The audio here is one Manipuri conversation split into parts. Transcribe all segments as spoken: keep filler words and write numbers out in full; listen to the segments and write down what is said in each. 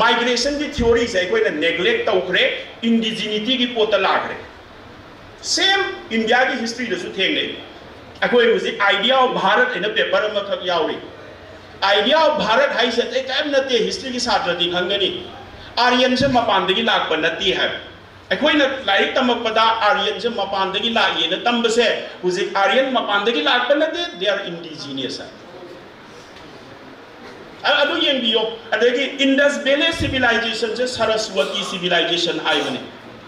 Migrationꯒꯤ theoryꯁꯦ ꯑꯩꯈꯣꯏꯅ neglect ꯇꯧꯈ꯭ꯔꯦ, indigenityꯒꯤ ꯄꯣꯠꯇ ꯂꯥꯛꯈ꯭ꯔꯦ꯫ Same Indiaꯒꯤ historyꯗꯁꯨ ꯊꯦꯡꯅꯩ꯫ ꯑꯩꯈꯣꯏ ꯍꯧꯖꯤꯛ idea of Bharat ꯍꯥꯏꯅ paper ꯑꯃꯈꯛ ꯌꯥꯎꯔꯤ꯫ Idea of Bharat ꯍꯥꯏꯁꯦ ꯑꯇꯩ ꯀꯔꯤꯝ ꯅꯠꯇꯦ, historyꯒꯤ ꯁꯥꯇ꯭ꯔꯗꯤ ꯈꯪꯒꯅꯤ꯫ Aryanꯁꯦ ꯃꯄꯥꯟꯗꯒꯤ ꯂꯥꯛꯄ ꯅꯠꯇꯦ ꯍꯥꯏꯕ꯫ ꯑꯩꯈꯣꯏꯅ ꯂꯥꯏꯔꯤꯛ ꯇꯝꯃꯛꯄꯗ Aryanꯁꯦ ꯃꯄꯥꯟꯗꯒꯤ ꯂꯥꯛꯏꯅ ꯇꯝꯕꯁꯦ, ꯍꯧꯖꯤꯛ Aryan ꯃꯄꯥꯟꯗꯒꯤ ꯂꯥꯛꯄ ꯅꯠꯇꯦ, they are indigenous ꯍꯥꯏ꯫ ꯑ-, ꯑꯗꯨ ꯌꯦꯡꯕꯤꯌꯣ꯫ ꯑꯗꯒꯤ Indus Valley Civilizationꯁꯦ Saraswati Civilization ꯍꯥꯏꯕꯅꯤ꯫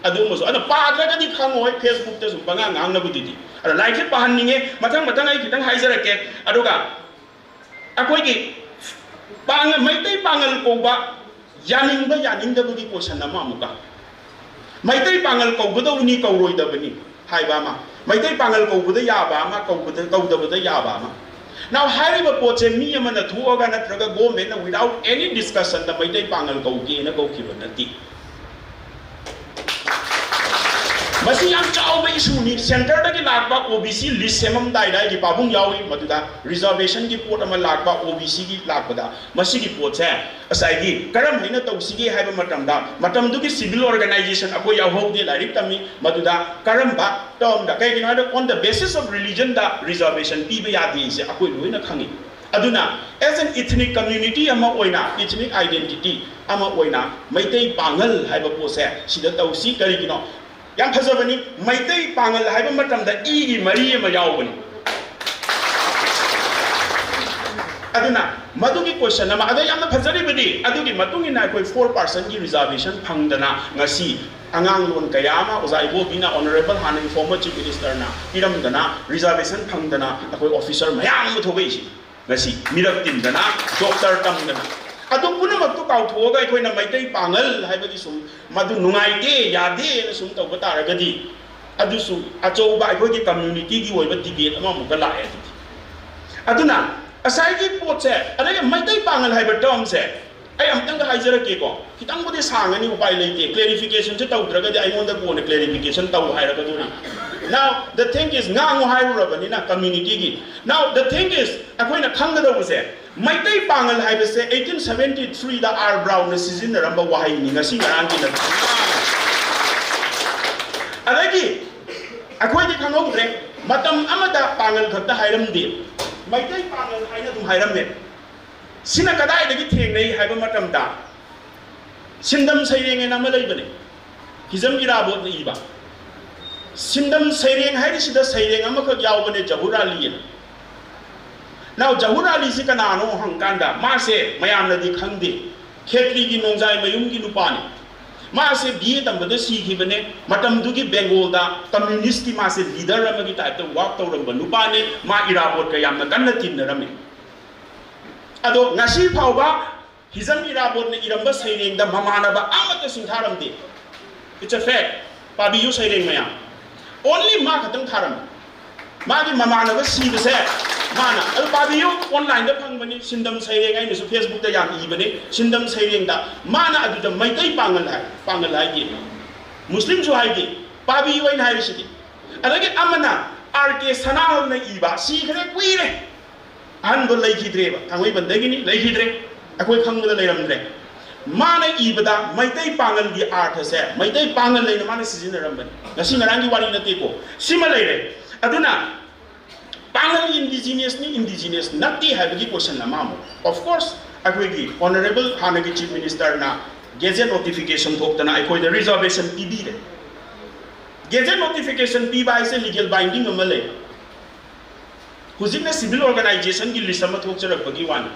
ꯑꯗꯨꯒꯨꯝꯕꯁꯨ ꯑꯗꯣ ꯄꯥꯗ꯭ꯔꯒꯗꯤ ꯈꯪꯉꯣꯏ, Facebookꯇ ꯁꯨꯝ ꯄꯉꯥꯡ ꯉꯥꯡꯅꯕꯗꯨꯗꯤ꯫ ꯑꯗꯣ ꯂꯥꯏꯔꯤꯛꯁꯦ ꯄꯥꯍꯟꯅꯤꯡꯉꯦ, ꯃꯊꯪ ꯃꯊꯪ ꯑꯩ ꯈꯤꯇꯪ ꯍꯥꯏꯖꯔꯛꯀꯦ꯫ ꯑꯗꯨꯒ ꯑꯩꯈꯣꯏꯒꯤ ꯄꯥꯡ-, ꯃꯩꯇꯩ ꯄꯥꯉꯜ ꯀꯧꯕ ꯌꯥꯅꯤꯡꯕ ꯌꯥꯅꯤꯡꯗꯕꯒꯤ question ꯑꯃ ꯑꯃꯨꯛꯀ꯫ ꯃꯩꯇꯩ ꯄꯥꯉꯜ ꯀꯧꯒꯗꯧꯕꯅꯤ ꯀꯧꯔꯣꯏꯗꯕꯅꯤ ꯍꯥꯏꯕ ꯑꯃ, ꯃꯩꯇꯩ ꯄꯥꯉꯜ ꯀꯧꯕꯗ ꯌꯥꯕ ꯑꯃ, ꯀꯧꯕꯗ, ꯀꯧꯗꯕꯗ ꯌꯥꯕ ꯑꯃ꯫ Now ꯍꯥꯏꯔꯤꯕ ꯄꯣꯠꯁꯦ ꯃꯤ ꯑꯃꯅ ꯊꯣꯛꯑꯒ ꯅꯠꯇ꯭ꯔꯒ governmentꯅ without any discussionꯗ ꯃꯩꯇꯩ ꯄꯥꯉꯜ ꯀꯧꯒꯦꯅ ꯀꯧꯈꯤꯕ ꯅꯠꯇꯦ꯫ ꯃꯁꯤ ꯌꯥꯝ ꯆꯥꯎꯕ issueꯅꯤ꯫ Centreꯗꯒꯤ ꯂꯥꯛꯄ OBC list ꯁꯦꯝꯃꯝꯗꯥꯏꯗ ꯑꯩꯒꯤ ꯄꯥꯕꯨꯡ ꯌꯥꯎꯏ, ꯃꯗꯨꯗ reservationꯒꯤ ꯄꯣꯠ ꯑꯃ ꯂꯥꯛꯄ, OBCꯒꯤ ꯂꯥꯛꯄꯗ꯫ ꯃꯁꯤꯒꯤ ꯄꯣꯠꯁꯦ ꯉꯁꯥꯏꯒꯤ ꯀꯔꯝ ꯍꯥꯏꯅ ꯇꯧꯁꯤꯒꯦ ꯍꯥꯏꯕ ꯃꯇꯝꯗ, ꯃꯇꯝꯗꯨꯒꯤ civil organisation ꯑꯩꯈꯣꯏ ꯌꯥꯎꯍꯧꯗꯦ, ꯂꯥꯏꯔꯤꯛ ꯇꯝꯃꯤ, ꯃꯗꯨꯗ ꯀꯔꯝꯕ termꯗ, ꯀꯩꯒꯤꯅꯣ ꯍꯥꯏꯕꯗ on the basis of religionꯗ reservation ꯄꯤꯕ ꯌꯥꯗꯦꯁꯦ ꯑꯩꯈꯣꯏ ꯂꯣꯏꯅ ꯈꯪꯉꯤ꯫ ꯑꯗꯨꯅ as an ethnic community ꯑꯃ ꯑꯣꯏꯅ, ethnic identity ꯑꯃ ꯑꯣꯏꯅ ꯃꯩꯇꯩ ꯄꯥꯉꯜ ꯍꯥꯏꯕ ꯄꯣꯠꯁꯦ ꯁꯤꯗ ꯇꯧꯁꯤ꯫ ꯀꯔꯤꯒꯤꯅꯣ? ꯌꯥꯝ ꯐꯖꯕꯅꯤ꯫ ꯃꯩꯇꯩ ꯄꯥꯉꯜ ꯍꯥꯏꯕ ꯃꯇꯝꯗ ꯏꯒꯤ ꯃꯔꯤ ꯑꯃ ꯌꯥꯎꯕꯅꯤ꯫ ꯑꯗꯨꯅ ꯃꯗꯨꯒꯤ question ꯑꯃ, ꯑꯗ ꯌꯥꯝꯅ ꯐꯖꯔꯤꯕꯗꯤ ꯑꯗꯨꯒꯤ ꯃꯇꯨꯡ ꯏꯟꯅ ꯑꯩꯈꯣꯏ four percentꯀꯤ reservation ꯐꯪꯗꯅ ꯉꯁꯤ ꯑꯉꯥꯡꯂꯣꯟ ꯀꯌꯥ ꯑꯃ ꯑꯣꯖꯥ ꯏꯕꯣꯕꯤꯅ, honourable ꯍꯥꯟꯅꯒꯤ former chief ministerꯅ ꯄꯤꯔꯝꯗꯅ reservation ꯐꯪꯗꯅ ꯑꯩꯈꯣꯏ officer ꯃꯌꯥꯝ ꯑꯃ ꯊꯣꯛꯂꯛꯏꯁꯤ꯫ ꯉꯁꯤ ꯃꯤꯔꯛ ꯇꯤꯟꯗꯅ, doctor ꯇꯝꯗꯅ, ꯑꯗꯨ ꯄꯨꯝꯅꯃꯛꯇꯨ ꯀꯥꯎꯊꯣꯛꯑꯒ ꯑꯩꯈꯣꯏꯅ ꯃꯩꯇꯩ ꯄꯥꯉꯜ ꯍꯥꯏꯕꯒꯤ ꯁꯨꯝ ꯃꯗꯨ ꯅꯨꯡꯉꯥꯏꯇꯦ, ꯌꯥꯗꯦꯅ ꯁꯨꯝ ꯇꯧꯕ ꯇꯥꯔꯒꯗꯤ ꯑꯗꯨꯁꯨ ꯑꯆꯧꯕ ꯑꯩꯈꯣꯏꯒꯤ communityꯒꯤ ꯑꯣꯏꯕ debate ꯑꯃ ꯑꯃꯨꯛꯀ ꯂꯥꯛꯑꯦ ꯑꯗꯨꯗꯤ꯫ ꯑꯗꯨꯅ ꯉꯁꯥꯏꯒꯤ ꯄꯣꯠꯁꯦ, ꯑꯗꯒꯤ ꯃꯩꯇꯩ ꯄꯥꯉꯜ ꯍꯥꯏꯕ termꯁꯦ ꯑꯩ ꯑꯃꯨꯛꯇꯪꯒ ꯍꯥꯏꯖꯔꯛꯀꯦꯀꯣ, ꯈꯤꯇꯪꯕꯨꯗꯤ ꯁꯥꯡꯉꯅꯤ, ꯎꯄꯥꯏ ꯂꯩꯇꯦ꯫ Clarificationꯁꯦ ꯇꯧꯗ꯭ꯔꯒꯗꯤ ꯑꯩꯉꯣꯟꯗ ꯀꯣꯟꯅ clarification ꯇꯧ ꯍꯥꯏꯔꯛꯀꯗꯣꯔꯤ꯫ Now the thing is, ꯉꯥꯡꯉꯨ ꯍꯥꯏꯔꯨꯔꯕꯅꯤꯅ communityꯒꯤ꯫ Now the thing is, ꯑꯩꯈꯣꯏꯅ ꯈꯪꯒꯗꯧꯕꯁꯦ, ꯃꯩꯇꯩ ꯄꯥꯉꯜ ꯍꯥꯏꯕꯁꯦ eighteen seventy three ꯗ ꯑꯥꯔ ꯕ꯭ꯔꯥꯎꯟꯅ ꯁꯤꯖꯤꯟꯅꯔꯝꯕ ꯋꯥꯍꯩꯅꯤ, ꯉꯁꯤ ꯉꯔꯥꯡꯒꯤ ꯅꯠꯇꯦ꯫ ꯑꯗꯒꯤ ꯑꯩꯈꯣꯏꯗꯤ ꯈꯪꯍꯧꯗ꯭ꯔꯦ, ꯃꯇꯝ ꯑꯃꯗ ꯄꯥꯉꯜ ꯈꯛꯇ ꯍꯥꯏꯔꯝꯗꯦ, ꯃꯩꯇꯩ ꯄꯥꯉꯜ ꯍꯥꯏꯅ ꯑꯗꯨꯝ ꯍꯥꯏꯔꯝꯃꯦ꯫ ꯁꯤꯅ ꯀꯗꯥꯏꯗꯒꯤ ꯊꯦꯡꯅꯩ ꯍꯥꯏꯕ ꯃꯇꯝꯗ, ꯁꯤꯟꯗꯝ ꯁꯩꯔꯦꯡ ꯍꯥꯏꯅ ꯑꯃ ꯂꯩꯕꯅꯦ, ꯍꯤꯖꯝ ꯏꯔꯥꯕꯣꯠꯅ ꯏꯕ꯫ ꯁꯤꯟꯗꯝ ꯁꯩꯔꯦꯡ ꯍꯥꯏꯔꯤꯁꯤꯗ ꯁꯩꯔꯦꯡ ꯑꯃꯈꯛ ꯌꯥꯎꯕꯅꯦ, ꯖꯍꯨꯔ ꯑꯂꯤ ꯑꯅ꯫ ꯅꯥꯎ, ꯖꯍꯨꯔ ꯑꯂꯤꯁꯤ ꯀꯅꯥꯅꯣ ꯍꯪꯀꯥꯟꯗ, ꯃꯥꯁꯦ ꯃꯌꯥꯝꯅꯗꯤ ꯈꯪꯗꯦ, ꯈꯦꯇ꯭ꯔꯤꯒꯤ ꯅꯣꯡꯖꯥꯏ ꯃꯌꯨꯝꯒꯤ ꯅꯨꯄꯥꯅꯤ꯫ ꯃꯥꯁꯦ ꯕꯤ ꯑꯦ ꯇꯝꯕꯗ ꯁꯤꯈꯤꯕꯅꯦ꯫ ꯃꯇꯝꯗꯨꯒꯤ ꯕꯦꯡꯒꯣꯜꯗ ꯀꯝꯃ꯭ꯌꯨꯅꯤꯁꯀꯤ ꯃꯥꯁꯦ ꯂꯤꯗꯔ ꯑꯃꯒꯤ ꯇꯥꯏꯞꯇ ꯋꯥꯛ ꯇꯧꯔꯝꯕ ꯅꯨꯄꯥꯅꯦ꯫ ꯃꯥ ꯏꯔꯥꯕꯣꯠꯀ ꯌꯥꯝꯅ ꯀꯟꯅ ꯇꯤꯟꯅꯔꯝꯃꯤ꯫ ꯑꯗꯣ ꯉꯁꯤ ꯐꯥꯎꯕ ꯍꯤꯖꯝ ꯏꯔꯥꯕꯣꯠꯅ ꯏꯔꯝꯕ ꯁꯩꯔꯦꯡꯗ ꯃꯃꯥꯟꯅꯕ ꯑꯃꯠꯇ ꯁꯤꯡꯊꯥꯔꯝꯗꯦ꯫ It's a fact. ꯄꯥꯕꯤꯌꯨ ꯁꯩꯔꯦꯡ ꯃꯌꯥꯝ꯫ Only ꯃꯥ ꯈꯛꯇꯪ ꯊꯥꯔꯝꯃꯤ꯫ ꯃꯥꯒꯤ ꯃꯃꯥꯟꯅꯕ ꯁꯤꯕꯁꯦ ꯃꯥꯅ, ꯑꯗꯨ ꯄꯥꯕꯤꯌꯨ, online ꯗ ꯐꯪꯕꯅꯤ, ꯁꯤꯟꯗꯝ ꯁꯩꯔꯦꯡ, ꯑꯩꯅꯁꯨ Facebook ꯇ ꯌꯥꯝ ꯏꯕꯅꯤ, ꯁꯤꯟꯗꯝ ꯁꯩꯔꯦꯡꯗ ꯃꯥꯅ ꯑꯗꯨꯗ ꯃꯩꯇꯩ ꯄꯥꯉꯜ ꯍꯥꯏ, ꯄꯥꯉꯜ ꯍꯥꯏꯗꯦ, ꯃꯨꯁꯂꯤꯝꯁꯨ ꯍꯥꯏꯗꯦ, ꯄꯥꯕꯤꯌꯨ ꯑꯩꯅ ꯍꯥꯏꯔꯤꯁꯤꯗꯤ꯫ ꯑꯗꯒꯤ ꯑꯃꯅ ꯑꯥꯔ ꯀꯦ ꯁꯅꯥꯍꯜꯅ ꯏꯕ, ꯁꯤꯈ꯭ꯔꯦ ꯀꯨꯏꯔꯦ, ꯑꯍꯟꯗꯣ ꯂꯩꯈꯤꯗ꯭ꯔꯦꯕ, ꯊꯥꯡꯃꯩꯕꯟꯗꯒꯤꯅꯤ, ꯂꯩꯈꯤꯗ꯭ꯔꯦ, ꯑꯩꯈꯣꯏ ꯈꯪꯕꯗ ꯂꯩꯔꯝꯗ꯭ꯔꯦ꯫ ꯃꯥꯅ ꯏꯕꯗ ꯃꯩꯇꯩ ꯄꯥꯉꯜꯒꯤ ꯑꯥꯔꯊꯁꯦ ꯃꯩꯇꯩ ꯄꯥꯉꯜ ꯂꯩꯅ ꯃꯥꯅ ꯁꯤꯖꯤꯟꯅꯔꯝꯕꯅꯤ, ꯉꯁꯤ ꯉꯔꯥꯡꯒꯤ ꯋꯥꯔꯤ ꯅꯠꯇꯦꯀꯣ꯫ ꯁꯤꯃ ꯂꯩꯔꯦ꯫ ꯑꯗꯨꯅ ꯄꯥꯉꯜ indigenous ꯅꯤ, indigenous ꯅꯠꯇꯦ ꯍꯥꯏꯕꯒꯤ question ꯑꯃ ꯑꯃꯨꯛ, of course, ꯑꯩꯈꯣꯏꯒꯤ honourable ꯍꯥꯟꯅꯒꯤ Chief Minister ꯅ gazette notification ꯊꯣꯛꯇꯅ ꯑꯩꯈꯣꯏꯗ reservation ꯄꯤꯕꯤꯔꯦ꯫ Gazette notification ꯄꯤꯕ ꯍꯥꯏꯁꯦ legal binding ꯑꯃ ꯂꯩ꯫ ꯍꯧꯖꯤꯛꯅ civil organisation ꯒꯤ list ꯑꯃ ꯊꯣꯛꯆꯔꯛꯄꯒꯤ ꯋꯥꯅꯤ꯫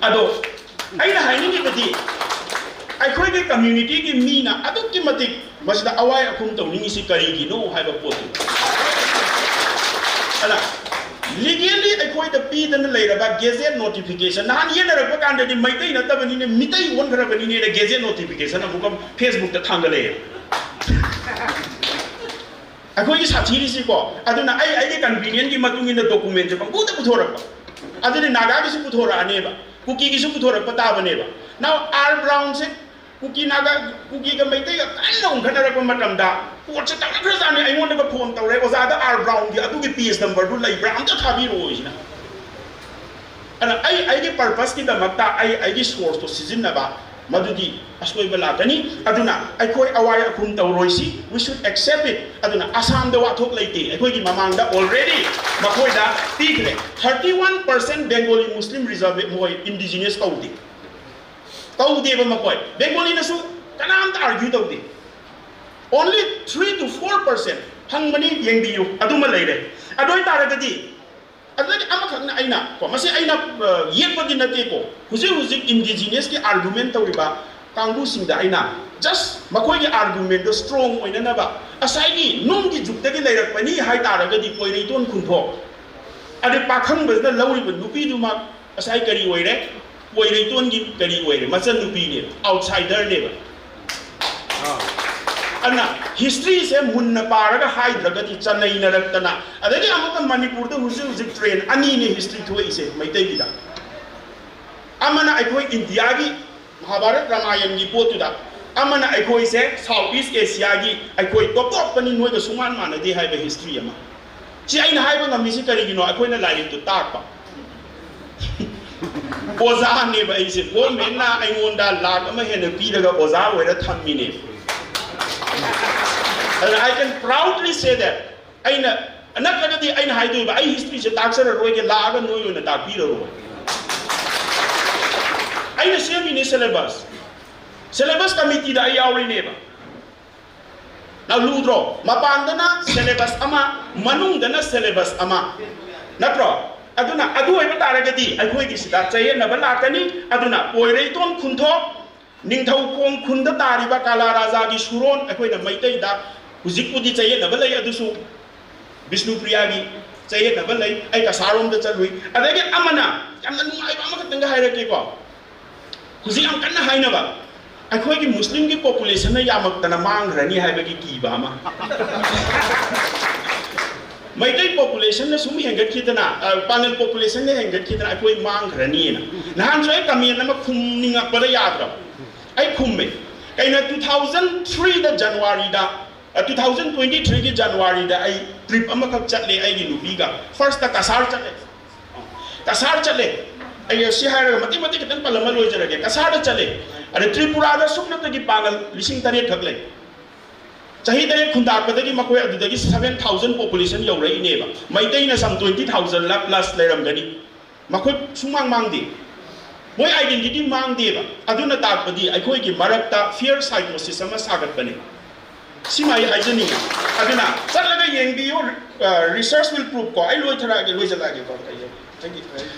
ꯑꯗꯣ ꯑꯩꯅ ꯍꯥꯏꯅꯤꯡꯉꯤꯕꯗꯤ, ꯑꯩꯈꯣꯏꯒꯤ community ꯒꯤ ꯃꯤꯅ ꯑꯗꯨꯛꯀꯤ ꯃꯇꯤꯛ ꯃꯁꯤꯗ ꯑꯋꯥꯏ ꯑꯈꯨꯝ ꯇꯧꯅꯤꯡꯉꯤꯁꯤ ꯀꯔꯤꯒꯤꯅꯣ ꯍꯥꯏꯕ ꯄꯣꯠꯇꯨ꯫ ꯑꯗ legally ꯑꯩꯈꯣꯏꯗ ꯄꯤꯗꯅ ꯂꯩꯔꯕ gazette notification, ꯅꯍꯥꯟ ꯌꯦꯠꯅꯔꯛꯄ ꯀꯥꯟꯗꯗꯤ ꯃꯩꯇꯩ ꯅꯠꯇꯕꯅꯤꯅ ꯃꯤꯇꯩ ꯑꯣꯟꯈ꯭ꯔꯕꯅꯤꯅꯦꯅ gazette notification ꯑꯃꯨꯛꯀ Facebook ꯇ ꯊꯥꯡꯒꯠꯂꯛꯑꯦ꯫ ꯑꯩꯈꯣꯏꯒꯤ ꯁꯥꯊꯤꯔꯤꯁꯤꯀꯣ꯫ ꯑꯗꯨꯅ ꯑꯩ ꯑꯩꯒꯤ convenient ꯀꯤ ꯃꯇꯨꯡ ꯏꯟꯅ document ꯁꯦ ꯄꯪꯄꯨꯗ ꯄꯨꯊꯣꯔꯛꯄ꯫ ꯑꯗꯨꯗꯤ ꯅꯥꯒꯥꯒꯤꯁꯨ ꯄꯨꯊꯣꯔꯛꯑꯅꯦꯕ, ꯀꯨꯀꯤꯒꯤꯁꯨ ꯄꯨꯊꯣꯔꯛꯄ ꯇꯥꯕꯅꯦꯕ꯫ Now ꯑꯥꯔ ꯕ꯭ꯔꯥꯎꯟꯁꯦ ꯀꯨꯀꯤ ꯅꯥꯒꯥ, ꯀꯨꯀꯤꯒ ꯃꯩꯇꯩꯒ ꯀꯟꯅ ꯎꯟꯈꯠꯅꯔꯛꯄ ꯃꯇꯝꯗ ꯄꯣꯠꯁꯦ ꯇꯧꯔꯛꯈ꯭ꯔꯖꯥꯠꯅꯤ꯫ ꯑꯩꯉꯣꯟꯗꯒ phone ꯇꯧꯔꯦ, "ꯑꯣꯖꯥꯗ ꯑꯥꯔ ꯕ꯭ꯔꯥꯎꯟꯒꯤ ꯑꯗꯨꯒꯤ page number ꯗꯨ ꯂꯩꯕ꯭ꯔꯥ? ꯑꯝꯇ ꯊꯥꯕꯤꯔꯛꯑꯣ" ꯁꯤꯅ꯫ ꯑꯗꯨꯅ ꯑꯩ ꯑꯩꯒꯤ ꯄꯔꯄꯁꯀꯤꯗꯃꯛꯇ ꯑꯩ ꯑꯩꯒꯤ ꯁꯣꯔꯁꯇꯣ ꯁꯤꯖꯤꯟꯅꯕ, ꯃꯗꯨꯗꯤ ꯑꯁꯣꯏꯕ ꯂꯥꯛꯀꯅꯤ꯫ ꯑꯗꯨꯅ ꯑꯩꯈꯣꯏ ꯑꯋꯥꯏ ꯑꯈꯨꯝ ꯇꯧꯔꯣꯏꯁꯤ, we should accept it꯫ ꯑꯗꯨꯅ ꯑꯁꯥꯝꯗ ꯋꯥꯊꯣꯛ ꯂꯩꯇꯦ, ꯑꯩꯈꯣꯏꯒꯤ ꯃꯃꯥꯡꯗ already ꯃꯈꯣꯏꯗ ꯄꯤꯈ꯭ꯔꯦ꯫ Thirty one percent Bengali Muslim reserve ꯃꯈꯣꯏ indigenous ꯀꯧꯗꯦ, ꯀꯧꯗꯦꯕ ꯃꯈꯣꯏ꯫ ꯕꯦꯡꯒꯣꯂꯤꯅꯁꯨ ꯀꯅꯥꯝꯇ ꯑꯥꯔꯒ꯭ꯌꯨ ꯇꯧꯗꯦ꯫ Only three to four percent ꯐꯪꯕꯅꯤ, ꯌꯦꯡꯕꯤꯌꯨ꯫ ꯑꯗꯨꯃ ꯂꯩꯔꯦ꯫ ꯑꯗꯨ ꯑꯣꯏꯇꯥꯔꯒꯗꯤ, ꯑꯗꯨꯗꯒꯤ ꯑꯃꯈꯛꯅ ꯑꯩꯅ ꯀꯣ, ꯃꯁꯤ ꯑꯩꯅ ꯑ, ꯌꯦꯛꯄꯗꯤ ꯅꯠꯇꯦꯀꯣ, ꯍꯧꯖꯤꯛ ꯍꯧꯖꯤꯛ ꯏꯟꯗꯤꯖꯤꯅꯁꯀꯤ ꯑꯥꯔꯒꯨꯃꯦꯟ ꯇꯧꯔꯤꯕ ꯀꯥꯡꯕꯨꯁꯤꯡꯗ ꯑꯩꯅ just ꯃꯈꯣꯏꯒꯤ ꯑꯥꯔꯒꯨꯃꯦꯟꯗꯣ ꯁ꯭ꯇꯔꯣꯡ ꯑꯣꯏꯅꯅꯕ, ꯉꯁꯥꯏꯒꯤ ꯅꯨꯡꯒꯤ ꯖꯨꯛꯇꯒꯤ ꯂꯩꯔꯛꯄꯅꯤ ꯍꯥꯏ ꯇꯥꯔꯒꯗꯤ ꯄꯣꯏꯔꯩꯇꯣꯟ ꯈꯨꯟꯊꯣꯛ, ꯑꯗꯩ ꯄꯥꯈꯪꯕꯁꯤꯅ ꯂꯧꯔꯤꯕ ꯅꯨꯄꯤꯗꯨꯃꯛ ꯉꯁꯥꯏ ꯀꯔꯤ ꯑꯣꯏꯔꯦ? ꯄꯣꯏꯔꯩꯇꯣꯟꯒꯤ ꯀꯔꯤ ꯑꯣꯏꯔꯦ? ꯃꯆꯟꯅꯨꯄꯤꯅꯦꯕ, ꯑꯥꯎꯠꯁꯥꯏꯗꯔꯅꯦꯕ꯫ ꯑꯗꯨꯅ ꯍꯤꯁꯇ꯭ꯔꯤꯁꯦ ꯃꯨꯟꯅ ꯄꯥꯔꯒ ꯍꯥꯏꯗ꯭ꯔꯒꯗꯤ ꯆꯅꯩꯅꯔꯛꯇꯅ, ꯑꯗꯒꯤ ꯑꯃꯨꯛꯀ ꯃꯅꯤꯄꯨꯔꯗ ꯍꯧꯖꯤꯛ ꯍꯧꯖꯤꯛ ꯇ꯭ꯔꯦꯟ ꯑꯅꯤꯅꯦ ꯍꯤꯁꯇ꯭ꯔꯤ ꯊꯣꯛꯏꯁꯦ ꯃꯩꯇꯩꯒꯤꯗ꯫ ꯑꯃꯅ ꯑꯩꯈꯣꯏ ꯏꯟꯗꯤꯌꯥꯒꯤ ꯃꯍꯥꯚꯥꯔꯠ ꯔꯥꯃꯥꯌꯟꯒꯤ ꯄꯣꯠꯇꯨꯗ, ꯑꯃꯅ ꯑꯩꯈꯣꯏꯁꯦ ꯁꯥꯎꯠ ꯏꯁ ꯑꯦꯁꯤꯌꯥꯒꯤ ꯑꯩꯈꯣꯏ ꯇꯣꯞ ꯇꯣꯞꯄꯅꯤ, ꯅꯣꯏꯒ ꯁꯨꯡꯃꯥꯟ ꯃꯥꯟꯅꯗꯦ ꯍꯥꯏꯕ ꯍꯤꯁꯇ꯭ꯔꯤ ꯑꯃ꯫ ꯁꯤ ꯑꯩꯅ ꯍꯥꯏꯕ ꯉꯝꯃꯤꯁꯤ ꯀꯔꯤꯒꯤꯅꯣ? ꯑꯩꯈꯣꯏꯅ ꯂꯥꯏꯔꯤꯛꯇꯨ ꯇꯥꯛꯄ꯫ ꯑꯣꯖꯥꯅꯦꯕ ꯑꯩꯁꯦ, ꯒꯣꯔꯃꯦꯟꯅ ꯑꯩꯉꯣꯟꯗ ꯂꯥꯛ ꯑꯃ ꯍꯦꯟꯅ ꯄꯤꯔꯒ ꯑꯣꯖꯥ ꯑꯣꯏꯔ ꯊꯝꯃꯤꯅꯦ꯫ ꯑꯗꯨꯅ I can proudly say that ꯑꯩꯅ, ꯅꯠꯇ꯭ꯔꯒꯗꯤ ꯑꯩꯅ ꯍꯥꯏꯗꯣꯏꯕ, "ꯑꯩ ꯍꯤꯁꯇ꯭ꯔꯤꯁꯦ ꯇꯥꯛꯆꯔꯔꯣꯏꯒꯦ, ꯂꯥꯛꯑꯒ ꯅꯣꯏ ꯑꯣꯏꯅ ꯇꯥꯛꯄꯤꯔꯔꯣꯏ"꯫ ꯑꯩꯅ ꯁꯦꯝꯃꯤꯅꯦ ꯁꯦꯂꯦꯕꯁ꯫ ꯁꯦꯂꯦꯕꯁ ꯀꯃꯤꯇꯤꯗ ꯑꯩ ꯌꯥꯎꯔꯤꯅꯦꯕ꯫ ꯂꯨꯗ꯭ꯔꯣ? ꯃꯄꯥꯟꯗꯅ ꯁꯦꯂꯦꯕꯁ ꯑꯃ, ꯃꯅꯨꯡꯗꯅ ꯁꯦꯂꯦꯕꯁ ꯑꯃ, ꯅꯠꯇ꯭ꯔꯣ? ꯑꯗꯨꯅ ꯑꯗꯨ ꯑꯣꯏꯕ ꯇꯥꯔꯒꯗꯤ ꯑꯩꯈꯣꯏꯒꯤꯁꯤꯗ ꯆꯌꯦꯠꯅꯕ ꯂꯥꯛꯀꯅꯤ꯫ ꯑꯗꯨꯅ ꯄꯣꯏꯔꯩꯇꯣꯟ ꯈꯨꯟꯊꯣꯛ, ꯅꯤꯡꯊꯧꯈꯣꯡ ꯈꯨꯟꯗ ꯇꯥꯔꯤꯕ ꯀꯥꯂꯥ ꯔꯥꯖꯥꯒꯤ ꯁꯨꯔꯣꯟ, ꯑꯩꯈꯣꯏꯅ ꯃꯩꯇꯩꯗ ꯍꯧꯖꯤꯛꯄꯨꯗꯤ ꯆꯌꯦꯠꯅꯕ ꯂꯩ, ꯑꯗꯨꯁꯨ ꯕꯤꯁꯅꯨꯄ꯭ꯔꯤꯌꯥꯒꯤ ꯆꯌꯦꯠꯅꯕ ꯂꯩ꯫ ꯑꯩ ꯀꯁꯥꯔꯣꯝꯗ ꯆꯠꯂꯨꯏ꯫ ꯑꯗꯒꯤ ꯑꯃꯅ ꯌꯥꯝꯅ ꯅꯨꯡꯉꯥꯏꯕ ꯑꯃꯈꯛꯇꯪꯒ ꯍꯥꯏꯔꯛꯀꯦꯀꯣ꯫ ꯍꯧꯖꯤꯛ ꯌꯥꯝ ꯀꯟꯅ ꯍꯥꯏꯅꯕ, ꯑꯩꯈꯣꯏꯒꯤ ꯃꯨꯁꯂꯤꯝꯒꯤ ꯄꯣꯄꯨꯂꯦꯁꯟꯅ ꯌꯥꯝꯃꯛꯇꯅ ꯃꯥꯡꯈ꯭ꯔꯅꯤ ꯍꯥꯏꯕꯒꯤ ꯀꯤꯕ ꯑꯃ꯫ ꯃꯩꯇꯩ ꯄꯣꯄꯨꯂꯦꯁꯟꯅ ꯁꯨꯝ ꯍꯦꯟꯒꯠꯈꯤꯗꯅ, ꯑ, ꯄꯥꯉꯜ ꯄꯣꯄꯨꯂꯦꯁꯟꯅ ꯍꯦꯟꯒꯠꯈꯤꯗꯅ ꯑꯩꯈꯣꯏ ꯃꯥꯡꯈ꯭ꯔꯅꯤꯅ꯫ ꯅꯍꯥꯟꯁꯨ ꯑꯩ ꯀꯃꯦꯟ ꯑꯃ ꯈꯨꯝꯅꯤꯡꯉꯛꯄꯗ ꯌꯥꯗ꯭ꯔꯕ꯫ ꯑꯩ ꯈꯨꯝꯃꯦ꯫ ꯀꯩꯅꯣ, two thousand three ꯗ ꯖꯅꯋꯥꯔꯤꯗ, ꯑ, two thousand twenty three ꯒꯤ ꯖꯅꯋꯥꯔꯤꯗ ꯑꯩ ꯇ꯭ꯔꯤꯞ ꯑꯃꯈꯛ ꯆꯠꯂꯦ ꯑꯩꯒꯤ ꯅꯨꯄꯤꯒ꯫ ꯐꯥꯔꯁꯇ ꯀꯁꯥꯔ ꯆꯠꯂꯦ꯫ ꯀꯁꯥꯔ ꯆꯠꯂꯦ꯫ ꯑꯩ ꯁꯤ ꯍꯥꯏꯔꯒ ꯃꯇꯦꯛ ꯃꯇꯦꯛ ꯈꯤꯇꯪ ꯄꯜꯂꯝꯃ ꯂꯣꯏꯖꯔꯒꯦ꯫ ꯀꯁꯥꯔꯗ ꯆꯠꯂꯦ꯫ ꯑꯗ ꯇ꯭ꯔꯤꯄꯨꯔꯥꯗ ꯁꯨꯞꯅꯇꯒꯤ ꯄꯥꯡꯒꯜ ꯂꯤꯁꯤꯡ ꯇꯔꯦꯠ ꯈꯛ ꯂꯩ꯫ ꯆꯍꯤ ꯇꯔꯦꯠ ꯈꯨꯟꯗꯥꯛꯄꯗꯒꯤ ꯃꯈꯣꯏ ꯑꯗꯨꯗꯒꯤ seven thousand population ꯌꯧꯔꯛꯏꯅꯦꯕ꯫ ꯃꯩꯇꯩꯅ some twenty thousand ꯂ plus ꯂꯩꯔꯝꯒꯅꯤ꯫ ꯃꯈꯣꯏ ꯁꯨꯡꯃꯥꯡ ꯃꯥꯡꯗꯦ꯫ ꯃꯣꯏ identity ꯃꯥꯡꯗꯦꯕ꯫ ꯑꯗꯨꯅ ꯇꯥꯛꯄꯗꯤ ꯑꯩꯈꯣꯏꯒꯤ ꯃꯔꯛꯇ fear psychosis ꯑꯃ ꯁꯥꯒꯠꯄꯅꯦ꯫ ꯁꯤꯃ ꯑꯩ ꯍꯥꯏꯖꯅꯤꯡꯉꯤ꯫ ꯑꯗꯨꯅ ꯆꯠꯂꯒ ꯌꯦꯡꯕꯤꯌꯨ꯫ Research will prove ꯀꯣ꯫ ꯑꯩ ꯂꯣꯏꯊꯔꯛꯑꯒꯦ, ꯂꯣꯏꯁꯤꯜꯂꯛꯑꯒꯦꯀꯣ꯫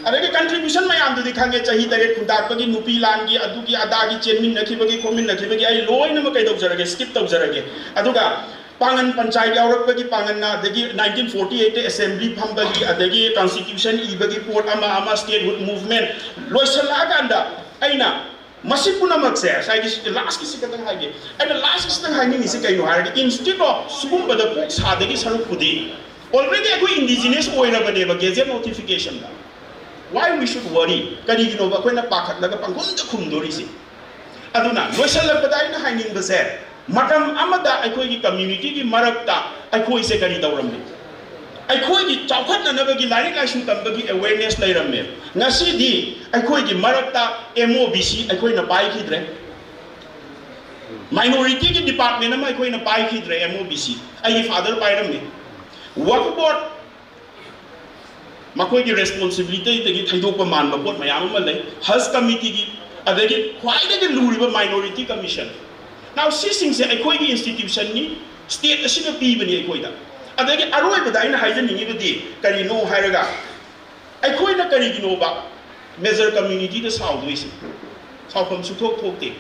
ꯑꯗꯒꯤ contribution ꯃꯌꯥꯝꯗꯨꯗꯤ ꯈꯪꯉꯦ꯫ ꯆꯍꯤ ꯇꯔꯦꯠ ꯈꯨꯟꯗꯥꯛꯄꯒꯤ, ꯅꯨꯄꯤ ꯂꯥꯟꯒꯤ, ꯑꯗꯨꯒꯤ ꯑꯗꯥꯒꯤ ꯆꯦꯟꯃꯤꯟꯅꯈꯤꯕꯒꯤ ꯈꯣꯠꯃꯤꯟꯅꯈꯤꯕꯒꯤ ꯑꯩ ꯂꯣꯏꯅꯃꯛ ꯀꯩꯗꯧꯖꯔꯒꯦ, skip ꯇꯧꯖꯔꯒꯦ꯫ ꯑꯗꯨꯒ ꯄꯥꯡꯒꯟ ꯄꯟꯆꯥꯌꯠ ꯌꯥꯎꯔꯛꯄꯒꯤ ꯄꯥꯡꯒꯟꯅ, ꯑꯗꯒꯤ nineteen forty eight assembly ꯐꯝꯕꯒꯤ, ꯑꯗꯒꯤ constitution ꯏꯕꯒꯤ ꯄꯣꯠ ꯑꯃ ꯑꯃ, statehood movement ꯂꯣꯏꯁꯤꯜꯂꯛꯑꯀꯥꯟꯗ ꯑꯩꯅ ꯃꯁꯤ ꯄꯨꯝꯅꯃꯛꯁꯦ, ꯉꯁꯥꯏꯒꯤ last ꯀꯤꯁꯤ ꯈꯛꯇꯪ ꯍꯥꯏꯒꯦ꯫ ꯑꯩꯅ last ꯀꯤꯁꯤꯗꯪ ꯍꯥꯏꯅꯤꯡꯉꯤꯁꯤ ꯀꯩꯅꯣ ꯍꯥꯏꯔꯗꯤ, instead of ꯁꯤꯒꯨꯝꯕꯗ ꯀꯣꯛ ꯁꯥꯗꯒꯤ ꯁꯔꯨꯛꯄꯨꯗꯤ already ꯑꯩꯈꯣꯏ indigenous ꯑꯣꯏꯔꯕꯅꯦꯕ gazette notification the. Why we should worry? ꯀꯔꯤꯒꯤꯅꯣꯕ ꯑꯩꯈꯣꯏꯅ ꯄꯥꯈꯠꯂꯒ ꯄꯪꯈꯨꯝꯗ ꯈꯨꯝꯗꯣꯔꯤꯁꯤ? ꯑꯗꯨꯅ ꯂꯣꯏꯁꯤꯜꯂꯛꯄꯗ ꯑꯩꯅ ꯍꯥꯏꯅꯤꯡꯕꯁꯦ, ꯃꯇꯝ ꯑꯃꯗ ꯑꯩꯈꯣꯏꯒꯤ community ꯒꯤ ꯃꯔꯛꯇ ꯑꯩꯈꯣꯏꯁꯦ ꯀꯔꯤ ꯇꯧꯔꯝꯃꯤ? ꯑꯩꯈꯣꯏꯒꯤ ꯆꯥꯎꯈꯠꯅꯅꯕꯒꯤ ꯂꯥꯏꯔꯤꯛ ꯂꯥꯏꯁꯨ ꯇꯝꯕꯒꯤ awareness ꯂꯩꯔꯝꯃꯦ꯫ ꯉꯁꯤꯗꯤ ꯑꯩꯈꯣꯏꯒꯤ ꯃꯔꯛꯇ M O B C ꯑꯩꯈꯣꯏꯅ ꯄꯥꯏꯈꯤꯗ꯭ꯔꯦ꯫ Minority ꯒꯤ department ꯑꯃ ꯑꯩꯈꯣꯏꯅ ꯄꯥꯏꯈꯤꯗ꯭ꯔꯦ, M O B C꯫ ꯑꯩꯒꯤ father ꯄꯥꯏꯔꯝꯃꯤ꯫ Waqf board ꯃꯈꯣꯏꯒꯤ responsibility ꯗꯒꯤ ꯊꯩꯗꯣꯛꯄ ꯃꯥꯟꯕ ꯄꯣꯠ ꯃꯌꯥꯝ ꯑꯃ ꯂꯩ꯫ Hajj committee ꯒꯤ, ꯑꯗꯒꯤ ꯈ꯭ꯋꯥꯏꯗꯒꯤ ꯂꯨꯔꯤꯕ minority commission꯫ Now ꯁꯤꯁꯤꯡꯁꯦ ꯑꯩꯈꯣꯏꯒꯤ institution ꯅꯤ, state ꯑꯁꯤꯅ ꯄꯤꯕꯅꯤ ꯑꯩꯈꯣꯏꯗ꯫ ꯑꯗꯒꯤ ꯑꯔꯣꯏꯕꯗ ꯑꯩꯅ ꯍꯥꯏꯖꯅꯤꯡꯉꯤꯕꯗꯤ ꯀꯔꯤꯅꯣ ꯍꯥꯏꯔꯒ, ꯑꯩꯈꯣꯏꯅ ꯀꯔꯤꯒꯤꯅꯣꯕ major community ꯗ ꯁꯥꯎꯗꯣꯏꯁꯦ? ꯁꯥꯎꯐꯝ ꯁꯨꯊꯣꯛ ꯊꯣꯛꯇꯦ꯫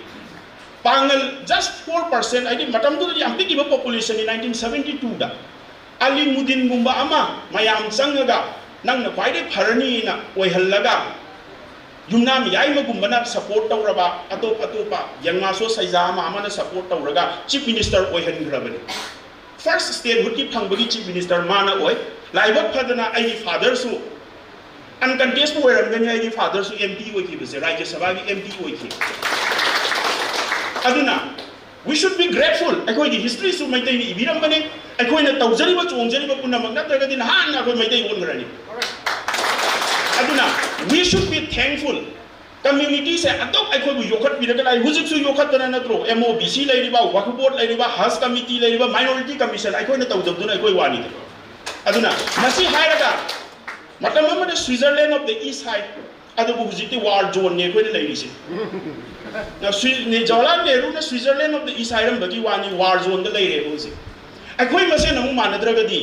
ꯄꯥꯡꯒꯜ just four percent, ꯍꯥꯏꯗꯤ ꯃꯇꯝꯗꯨꯗꯗꯤ ꯌꯥꯝ ꯄꯤꯛꯏꯕ population ꯅꯤ, nineteen seventy two ꯗ꯫ ꯑꯂꯤꯃꯨꯗꯤꯟꯒꯨꯝꯕ ꯑꯃ ꯃꯌꯥꯝ ꯆꯪꯉꯒ ꯅꯪꯅ ꯈ꯭ꯋꯥꯏꯗꯒꯤ ꯐꯔꯅꯤꯅ ꯑꯣꯏꯍꯜꯂꯒ, ꯌꯨꯝꯅꯥꯝ ꯌꯥꯏꯃꯒꯨꯝꯕꯅ support ꯇꯧꯔꯕ, ꯑꯇꯣꯞ ꯑꯇꯣꯞꯄ ꯌꯪꯃꯥꯁꯣ ꯁꯩꯖꯥ ꯑꯃ ꯑꯃꯅ support ꯇꯧꯔꯒ chief minister ꯑꯣꯏꯍꯟꯈ꯭ꯔꯕꯅꯤ꯫ First statehood ꯀꯤ ꯐꯪꯕꯒꯤ chief minister ꯃꯥꯅ ꯑꯣꯏ꯫ ꯂꯥꯏꯕꯛ ꯐꯗꯅ ꯑꯩꯒꯤ father ꯁꯨ uncontest ꯑꯣꯏꯔꯝꯒꯅꯤ, ꯑꯩꯒꯤ father ꯁꯨ M P ꯑꯣꯏꯈꯤꯕꯁꯦ, ꯔꯥꯖ꯭ꯌ ꯁꯚꯥꯒꯤ M P ꯑꯣꯏꯈꯤ꯫ ꯑꯗꯨꯅ we should be grateful꯫ ꯑꯩꯈꯣꯏꯒꯤ history ꯁꯨ ꯃꯩꯇꯩꯅ ꯏꯕꯤꯔꯝꯕꯅꯤ꯫ ꯑꯩꯈꯣꯏꯅ ꯇꯧꯖꯔꯤꯕ ꯆꯣꯡꯖꯔꯤꯕ ꯄꯨꯝꯅꯃꯛ ꯅꯠꯇ꯭ꯔꯒꯗꯤ ꯅꯍꯥꯟꯅ ꯑꯩꯈꯣꯏ ꯃꯩꯇꯩ ꯑꯣꯟꯈ꯭ꯔꯅꯤ꯫ ꯑꯗꯨꯅ we should be thankful. ꯀꯝꯃ꯭ꯌꯨꯅꯤꯇꯤꯁꯦ ꯑꯗꯨꯛ ꯑꯩꯈꯣꯏꯕꯨ ꯌꯣꯛꯈꯠꯄꯤꯔꯒ ꯂꯥꯛꯏ꯫ ꯍꯧꯖꯤꯛꯁꯨ ꯌꯣꯛꯈꯠꯇꯅ ꯅꯠꯇ꯭ꯔꯣ? ꯑꯦꯝ ꯑꯣ ꯕꯤ ꯁꯤ ꯂꯩꯔꯤꯕ, ꯋꯥꯛꯐ ꯕꯣꯔꯗ ꯂꯩꯔꯤꯕ, ꯍꯖ ꯀꯃꯤꯇꯤ ꯂꯩꯔꯤꯕ, ꯃꯥꯏꯅꯣꯔꯤꯇꯤ ꯀꯃꯤꯁꯟ ꯑꯩꯈꯣꯏꯅ ꯇꯧꯗꯕꯗꯨꯅ ꯑꯩꯈꯣꯏ ꯋꯥꯅꯤꯗ꯫ ꯑꯗꯨꯅ ꯃꯁꯤ ꯍꯥꯏꯔꯒ ꯃꯇꯝ ꯑꯃꯗ Switzerland of the East ꯍꯥꯏ, ꯑꯗꯨꯕꯨ ꯍꯧꯖꯤꯛꯇꯤ ꯋꯥꯔ ꯖꯣꯟꯅꯤ ꯑꯩꯈꯣꯏꯅ ꯂꯩꯔꯤꯁꯦ꯫ ꯁ꯭ꯋꯤ-, Jawaharlal ꯅꯦꯍꯔꯨꯅ Switzerland of the East ꯍꯥꯏꯔꯝꯕꯒꯤ ꯋꯥꯅꯤ, ꯋꯥꯔ ꯖꯣꯟꯗ ꯂꯩꯔꯦꯕ ꯍꯧꯖꯤꯛ꯫ ꯑꯩꯈꯣꯏ ꯃꯁꯦꯟ ꯑꯃꯨꯛ ꯃꯥꯟꯅꯗ꯭ꯔꯒꯗꯤ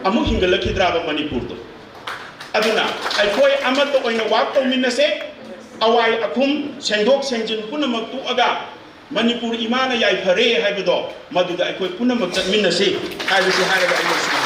ꯑꯃꯨꯛ ꯍꯤꯡꯒꯠꯂꯛꯈꯤꯗ꯭ꯔꯥꯕ ꯃꯅꯤꯄꯨꯔꯗꯣ? ꯑꯗꯨꯅ ꯑꯩꯈꯣꯏ ꯑꯃꯠꯇ ꯑꯣꯏꯅ ꯋꯥꯛ ꯇꯧꯃꯤꯟꯅꯁꯦ꯫ ꯑꯋꯥꯏ ꯑꯈꯨꯝ, ꯁꯦꯡꯗꯣꯛ ꯁꯦꯡꯖꯤꯟ ꯄꯨꯝꯅꯃꯛ ꯇꯣꯛꯑꯒ ꯃꯅꯤꯄꯨꯔ ꯏꯃꯥꯅ ꯌꯥꯏꯐꯔꯦ ꯍꯥꯏꯕꯗꯣ ꯃꯗꯨꯗ ꯑꯩꯈꯣꯏ ꯄꯨꯝꯅꯃꯛ ꯆꯠꯃꯤꯟꯅꯁꯤ ꯍꯥꯏꯕꯁꯤ ꯍꯥꯏꯔꯒ ꯑꯩ ꯂꯣꯏꯁꯤꯟꯖꯒꯦ꯫